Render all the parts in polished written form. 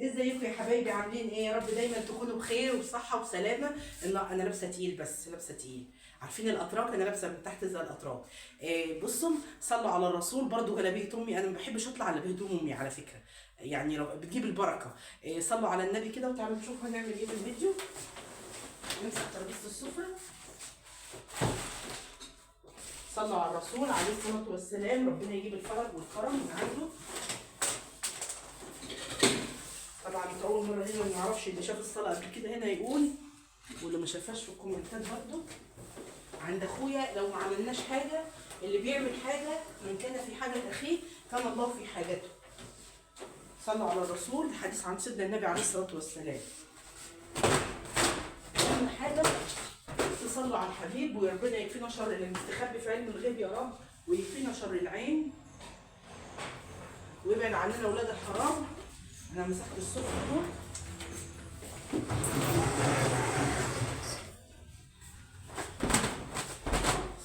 ازيكم يا حبايبي؟ عاملين ايه؟ يا رب دايما تكونوا بخير وبصحه وسلامه. انا لابسه تقيل، بس لابسه تقيل، عارفين الاتراك، انا لابسه من تحت زي الاتراك. بصوا، صلوا على الرسول. برضو جلابية امي، انا ما بحبش اطلع على بهدوم امي على فكرة، يعني بتجيب البركة. صلوا على النبي كده وتعالوا نشوف هنعمل ايه في الفيديو. نمسح ترابيزة السفرة. صلوا على الرسول عليه الصلاة والسلام. ربنا يجيب الفرج والكرم من عنده. طبعا انت اول مرة هنا ما نعرفش، اللي شاف الصلاة قبل كده هنا يقول، واللي ما شافهاش في الكومنتات برضو. عند اخويا لو ما عملناش حاجة، اللي بيعمل حاجة من كان في حاجة اخيه كان الله في حاجته. صلوا على الرسول، حديث عن سيدنا النبي عليه الصلاة والسلام. اهم حاجة تصلوا على الحبيب، وربنا يكفينا شر اللي مستخبي في علم الغيب يا رب، ويكفينا شر العين، ويبعد عننا اولاد الحرام. انا مسحت السفرة اهو.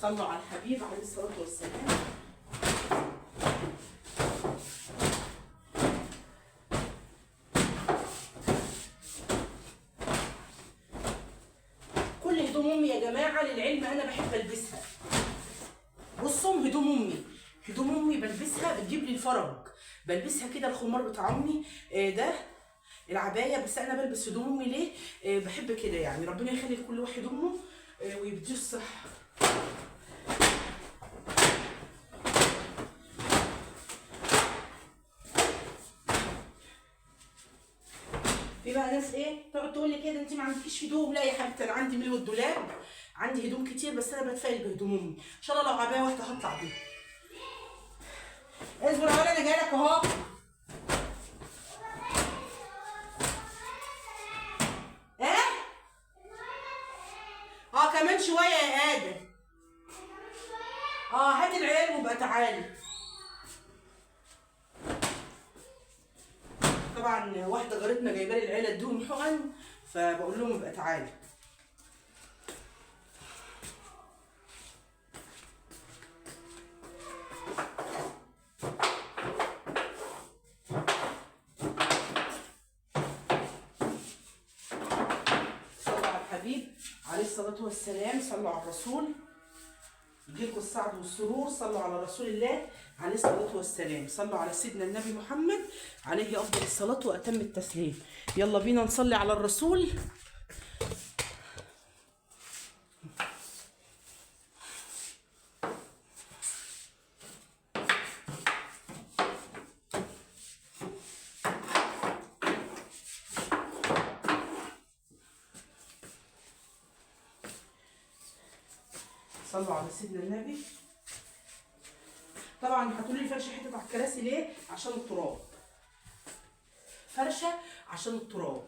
صلوا على الحبيب عليه الصلاة والسلام. كل هدوم امي يا جماعة للعلم انا بحب البسها. بصوا هدوم امي، هدوم امي بلبسها بتجيب لي الفرج، بلبسها كده. الخمار بتاع امي ده العباية، بس انا بلبس هدوم امي ليه؟ بحب كده يعني. ربنا يخلي لكل واحد امه ويديه الصحة. في بقى ناس ايه تقعد تقول لي كده انت ما عندكيش هدوم. لا يا حبيبتي، انا عندي ملو الدولاب، عندي هدوم كتير، بس انا بتفائل بهدوم امي. ان شاء الله لو عباية واحدة هطلع بيها. اصبر يا انا جاي لك اهو. ايه؟ كمان شوية يا ادم. هات العيال وبقى تعالي. طبعا واحدة جارتنا جايبه لي العيلة ادوهم حقن، فبقول لهم ابقى تعالي. صلوا على الحبيب عليه الصلاة والسلام، صلوا على الرسول، يجيلكم السعد والسرور. صلوا على رسول الله عليه الصلاة والسلام، صلوا على سيدنا النبي محمد عليه أفضل الصلاة وأتم التسليم. يلا بينا نصلي على الرسول. صلوا على سيدنا النبي. طبعا هتقولي لي فرشه حتة على الكراسي ليه؟ عشان التراب. فرشه عشان التراب.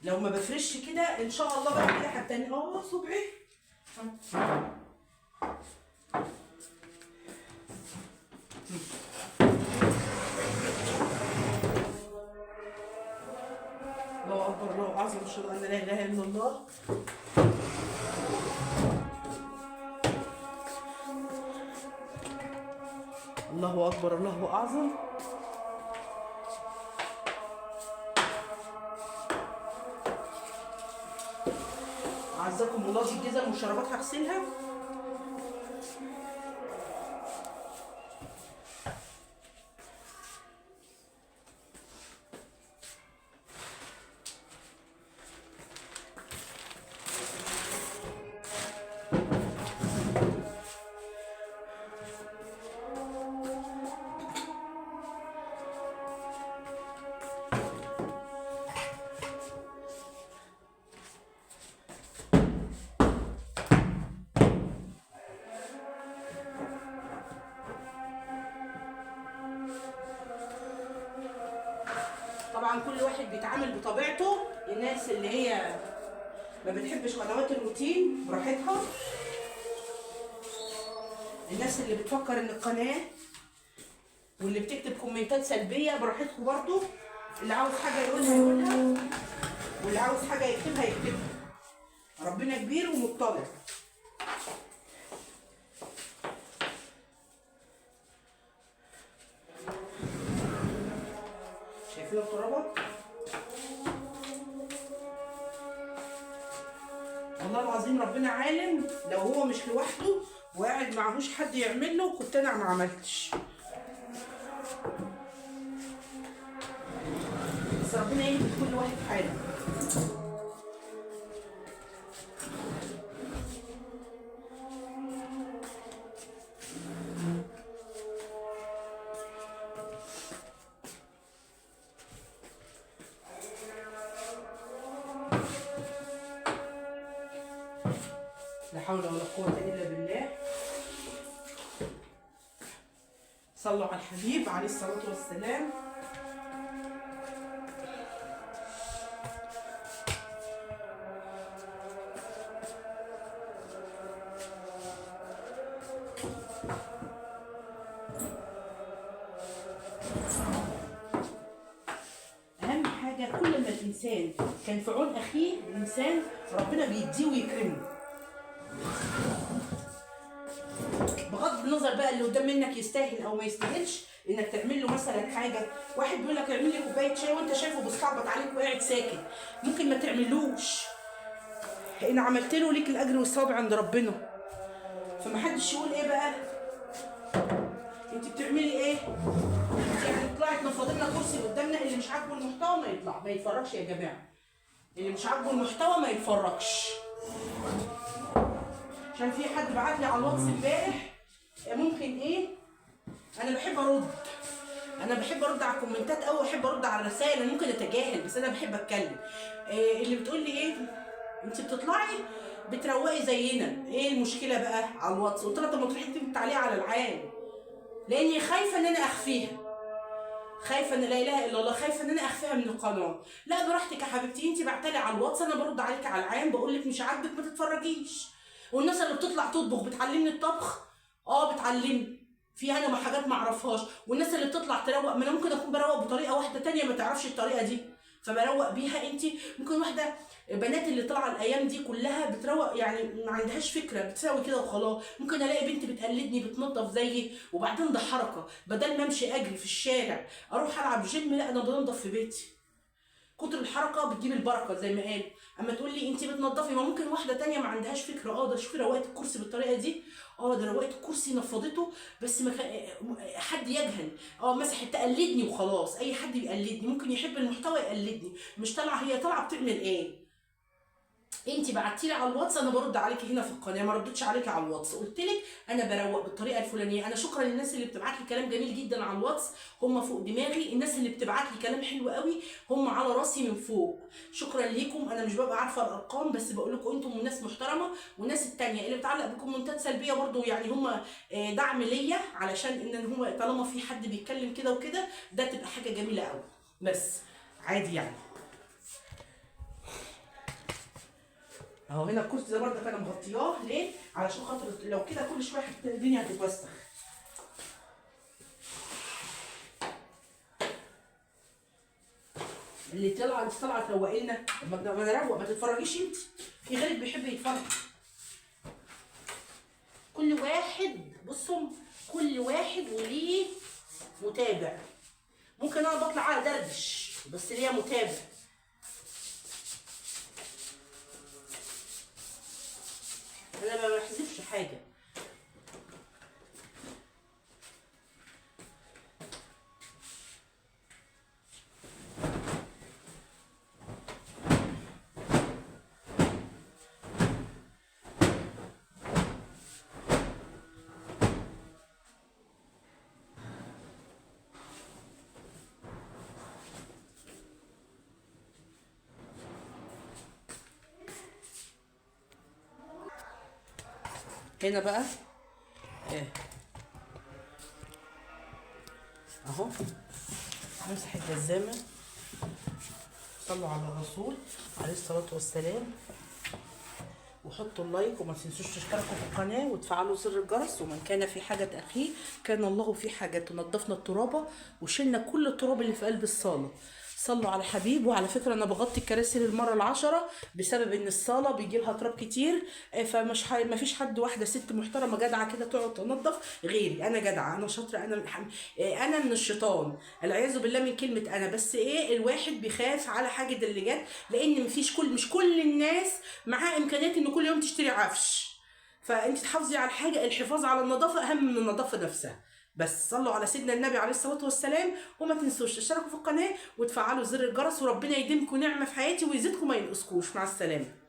لو ما بفرش كده ان شاء الله بقى كده هتاني صبعي. الله اكبر، الله اعظم، اشهد ان لا اله الا الله. الله أكبر، الله أعظم. أعزكم الله، دي الجزم والشرابات هغسلها. طبعا كل واحد بيتعامل بطبيعته. الناس اللي هي ما بتحبش قنوات الروتين براحتها، الناس اللي بتفكر ان القناة واللي بتكتب كومنتات سلبية براحتكم برضو. اللي عاوز حاجة يقولها يقولها، واللي عاوز حاجة يكتبها يكتبها. ربنا كبير ومطلع. شايفين الترابه؟ والله العظيم ربنا عالم لو هو مش لوحده وقاعد معهوش حد يعمل له كنت انا ما عملتش، بس ربنا يهدي كل واحد حاله. لا حول ولا قوة إلا بالله. صلوا على الحبيب عليه الصلاة والسلام. أهم حاجة كل ما الإنسان كان في عون أخيه الإنسان ربنا بيديه ويكرمه، بغض النظر بقى اللي قدام منك يستاهل او ما يستاهلش انك تعمل له مثلا حاجة. واحد بيقول لك اعمل لي كوباية شاي وانت شايفه بيستعبط عليك وقاعد ساكت، ممكن ما تعملوش، ان عملت له ليك الاجر والثواب عند ربنا. فمحدش يقول ايه بقى انت بتعملي ايه، انت يعني طلعت نفض لنا كرسي قدامنا. اللي مش عاجبه المحتوى ما يطلع ما يتفرجش يا جماعة، اللي مش عاجبه المحتوى ما يتفرجش. عشان في حد بعت لي على الواتس امبارح ممكن ايه، انا بحب ارد، انا بحب ارد على الكومنتات قوي، واحب ارد على الرسائل، انا ممكن اتجاهل بس انا بحب اتكلم. إيه اللي بتقول لي ايه انت بتطلعي بتروقي زينا، ايه المشكلة بقى على الواتس؟ قلت لها طب ما تروحي تكتبي التعليق على العام، لاني خايفة ان انا اخفيها، خايفة ان لا اله الا الله، خايفة ان انا اخفيها من القناة. لا براحتك يا حبيبتي، انت بعتلي على الواتس انا برد عليك على العام، بقول لك مش عاجبك ما تتفرجيش. والناس اللي بتطلع تطبخ بتعلمني الطبخ، بتعلمني في انا ما حاجات ما اعرفهاش. والناس اللي بتطلع تروق، ما انا ممكن اكون بروق بطريقة واحدة تانية ما تعرفش الطريقة دي فبروق بيها. انت ممكن واحدة بنات اللي طالعه الايام دي كلها بتروق يعني ما عندهاش فكرة، بتساوي كده وخلاص. ممكن الاقي بنت بتقلدني بتنظف زيي، وبعدين ده حركة، بدل ما امشي اجري في الشارع اروح العب جيم، لا انا بنضف في بيتي. كتر الحركة بتجيب البركة زي ما قال. اما تقول لي انت بتنضفي، ما ممكن واحدة تانية ما عندهاش فكرة، ده شوفي روقت الكرسي بالطريقة دي، ده روقت الكرسي نفضته، بس ما حد يجهل، مسحت تقلدني وخلاص. اي حد بيقلدني ممكن يحب المحتوى يقلدني، مش طالعه هي طالعه بتعمل ايه. انت بعتي لي على الواتس انا برد عليكي هنا في القناة، ما ردتش عليكي على الواتس، قلت لك انا بروق بالطريقة الفلانية. انا شكرا للناس اللي بتبعت لي كلام جميل جدا على الواتس، هم فوق دماغي. الناس اللي بتبعت لي كلام حلو قوي هم على راسي من فوق، شكرا ليكم. انا مش ببقى عارفه الارقام بس بقول لكم انتم ناس محترمه. والناس الثانية اللي بتعلق بكومنتات سلبية برضو يعني هم دعم ليا، علشان ان هو طالما في حد بيتكلم كده وكده ده تبقى حاجة جميلة قوي، بس عادي يعني. اهو هنا الكرسي ده برضه انا مغطياه ليه؟ علشان خاطر لو كده كل شوية الدنيا هتتوسخ. اللي طالعه انت طالعه تروقي لنا، ما نروق، ما تتفرجيش انت، في غيرك بيحب يتفرج. كل واحد بصوا، كل واحد وليه متابع. ممكن انا بطلع على دردش بس ليا متابع. انا ما بحذفش حاجة. هنا بقى ايه اهو، همسح الجزامه. صلوا على الرسول عليه الصلاة والسلام، وحطوا اللايك وما تنسوش تشتركوا في القناة وتفعلوا زر الجرس. ومن كان في حاجة اخيه كان الله في حاجته. نضفنا الترابه وشلنا كل التراب اللي في قلب الصاله. صلوا على الحبيب. وعلى فكرة انا بغطي الكراسي للمرة العشرة بسبب ان الصاله بيجي لها تراب كتير، فمش ما فيش حد، واحدة ست محترمه جدعه كده تقعد تنظف غيري. انا جدعه، انا شاطرة، انا انا من الشيطان العياذ بالله من كلمة انا، بس ايه الواحد بيخاف على حاجة اللي جت، لان مفيش كل مش كل الناس معاها امكانيات ان كل يوم تشتري عفش. فانت تحافظي على الحاجة، الحفاظ على النظافة اهم من النظافة نفسها. بس صلوا على سيدنا النبي عليه الصلاة والسلام، وما تنسوش تشتركوا في القناة وتفعلوا زر الجرس، وربنا يديمكم نعمه في حياتي ويزيدكم ما ينقصكوش. مع السلامة.